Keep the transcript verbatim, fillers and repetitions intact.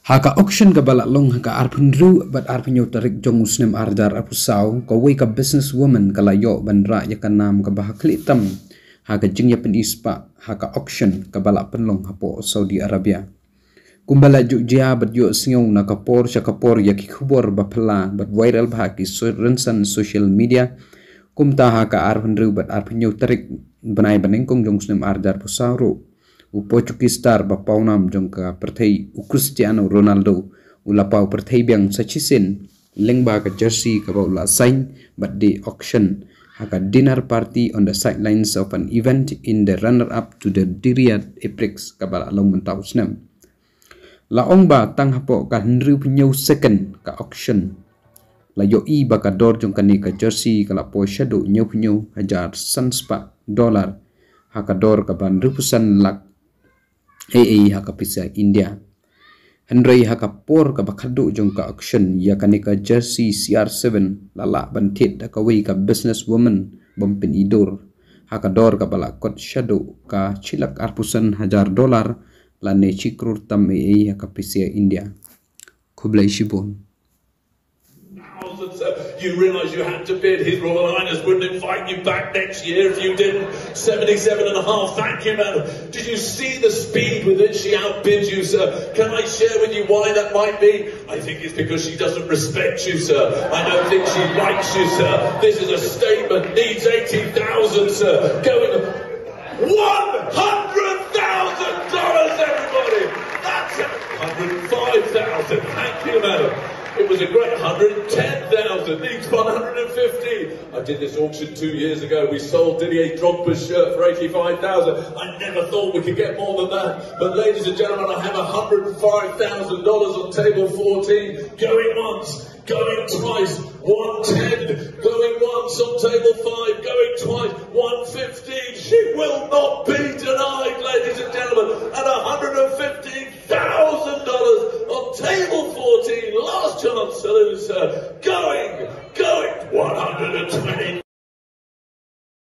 Ha ka auction kaba la long ha ka arphew hynriew bad arphew hynñiew tarik jong u snem ar hajar arphew saw, kawei ka businesswoman ka la ïoh ban rah ïa ka nam kaba ha khlieh tam ha ka jingïapyni spah ha ka auction kaba la pynlong hapoh Saudi Arabia. Kumba la ju jia bad ïohsngew na ka por sha ka por ïa ki khubor ba phylla bad viral bha ha ki so-, rynsan social media, kumta ha ka arphew hynriew bad arphew hynñiew tarik bnai ba nyngkong jong u snem ar hajar arphew saw ruh, u Portuguese star ba pawnam jong ka pyrthei u Cristiano Ronaldo u la paw pyrthei biang sa shisien lyngba ka jersey kaba u la sign bad die auction ha ka dinner party on the sidelines of an event in the runner-up to the Riyadh Apex kaba la long mynta u snem. La ong ba tang hapoh ka hynriew phew hynñiew second ka auction, la ïohi ba ka dor jong kane ka jersey ka la poi shaduh hynñiew phew hynñiew hajar san spah dollar, ha ka dor kaba hynriew phew san lak A A ha ka pisa India. Hynrei ha ka por kaba khadduh jong ka auction, ïa kane ka jersey C R seven la lah ban thied da kawei ka businesswoman bym pyni dur, ha ka dor kaba la kot shaduh ka shi lak arphew san hajar dollar, lane shi klur tam A A ha ka pisa India. Khublei shibun. Thousands, uh, you realise you had to bid. His Royal Highness wouldn't invite you back next year if you didn't. Seventy-seven and a half, thank you, madam. Did you see the speed with which she outbid you, sir? Can I share with you why that might be? I think it's because she doesn't respect you, sir. I don't think she likes you, sir. This is a statement. Needs eighty thousand, sir. Going one hundred thousand dollars, everybody! That's one hundred five thousand. Thank you, madam. It was a great hundred ten thousand. Needs one hundred and fifty. I did this auction two years ago. We sold Didier Drogba's shirt for eighty-five thousand. I never thought we could get more than that. But, ladies and gentlemen, I have one hundred five thousand dollars on table fourteen. Going once, going twice, one ten, going once on table five, going twice, one fifteen. She will not be denied, ladies and gentlemen, at one hundred and fifteen thousand dollars on table fourteen. Last chance to lose her. Going, going, one hundred and twenty.